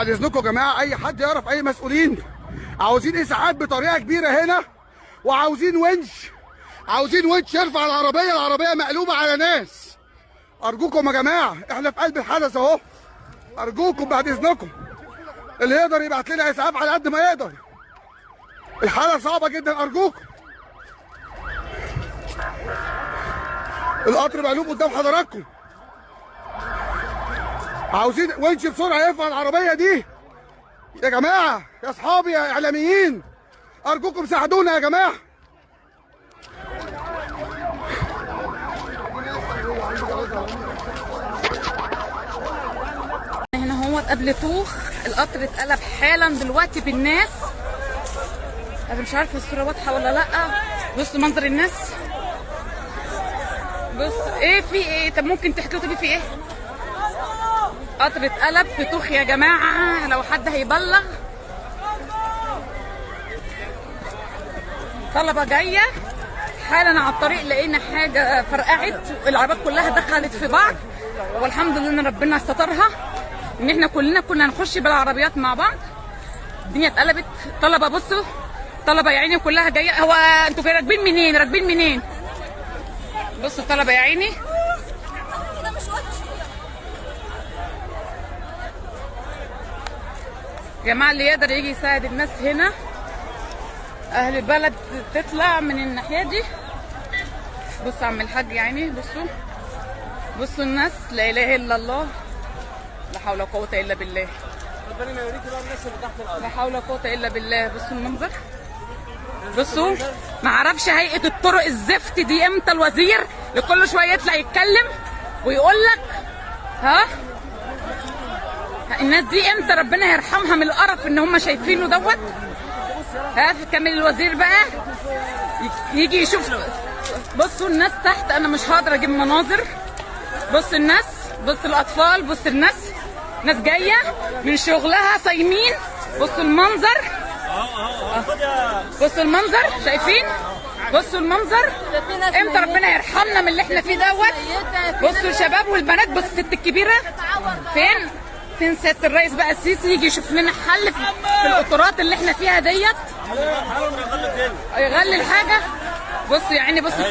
بعد اذنكم يا جماعة، اي حد يعرف اي مسؤولين، عاوزين اسعاف بطريقة كبيرة هنا، وعاوزين ونش، عاوزين ونش يرفع العربية، العربية مقلوبة على ناس. ارجوكم يا جماعة، احنا في قلب الحدث اهو، ارجوكم بعد اذنكم اللي يقدر يبعت لنا اسعاف على قد ما يقدر. الحالة صعبة جدا، ارجوكم. القطر مقلوب قدام حضراتكم، عاوزين ونش بسرعة يرفع العربية دي. يا جماعة، يا اصحابي، يا اعلاميين، ارجوكم ساعدونا يا جماعة. هنا هو قبل طوخ القطر اتقلب حالا دلوقتي بالناس. انا مش عارفه الصورة واضحة ولا لا. بصوا منظر الناس، بص ايه في ايه. طب ممكن تحكوا طب في ايه؟ قطر اتقلب في طوخ يا جماعة، لو حد هيبلغ. طلبه جاية حالا على الطريق، لقينا حاجة فرقعت، العربيات كلها دخلت في بعض، والحمد لله ان ربنا سترها، ان احنا كلنا كنا هنخش بالعربيات مع بعض. الدنيا اتقلبت. طلبه، بصوا طلبه يا عيني كلها جاية. هو انتوا راكبين منين؟ راكبين منين؟ بصوا الطلبة يا عيني. يا جماعة اللي يقدر يجي يساعد الناس هنا، اهل البلد تطلع من الناحية دي. بصوا عم الحاج يا عيني، بصوا بصوا الناس. لا اله الا الله، لا حول ولا قوة الا بالله، ربنا يوريكي بقى الناس اللي تحت الارض. لا حول ولا قوة الا بالله. بصوا المنظر، بصوا. ما اعرفش هيئة الطرق الزفت دي امتى الوزير اللي كل شوية يطلع يتكلم ويقول لك ها الناس دي امتى ربنا يرحمها من القرف ان هم شايفينه دوت. ها كمل الوزير بقى يجي يشوف. بصوا الناس تحت، انا مش هقدر اجيب مناظر. بص الناس، بص الاطفال، بص الناس، ناس جاية من شغلها صايمين. بصوا المنظر، بصوا المنظر، شايفين؟ بصوا المنظر. امتى ربنا يرحمنا من اللي احنا فيه دوت. بصوا الشباب والبنات، بصوا الست الكبيرة فين؟ فين سيادة الرئيس بقى السيسي يجي يشوف لنا حل في القطارات اللي احنا فيها ديت. يغلي الحاجة. بصوا يا عيني، بصوا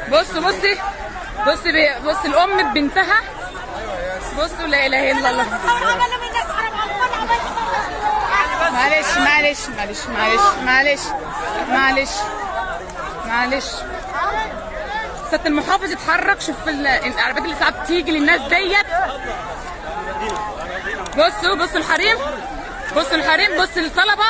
بصوا بصوا بصي بص الام ببنتها. بصوا لا اله الا الله. معلش معلش معلش معلش معلش معلش معلش. سيادة المحافظ اتحرك، شوف العربيات اللي ساعات بتيجي للناس ديت. بصوا بصوا الحريم، بصوا الحريم، بصوا الطلبة.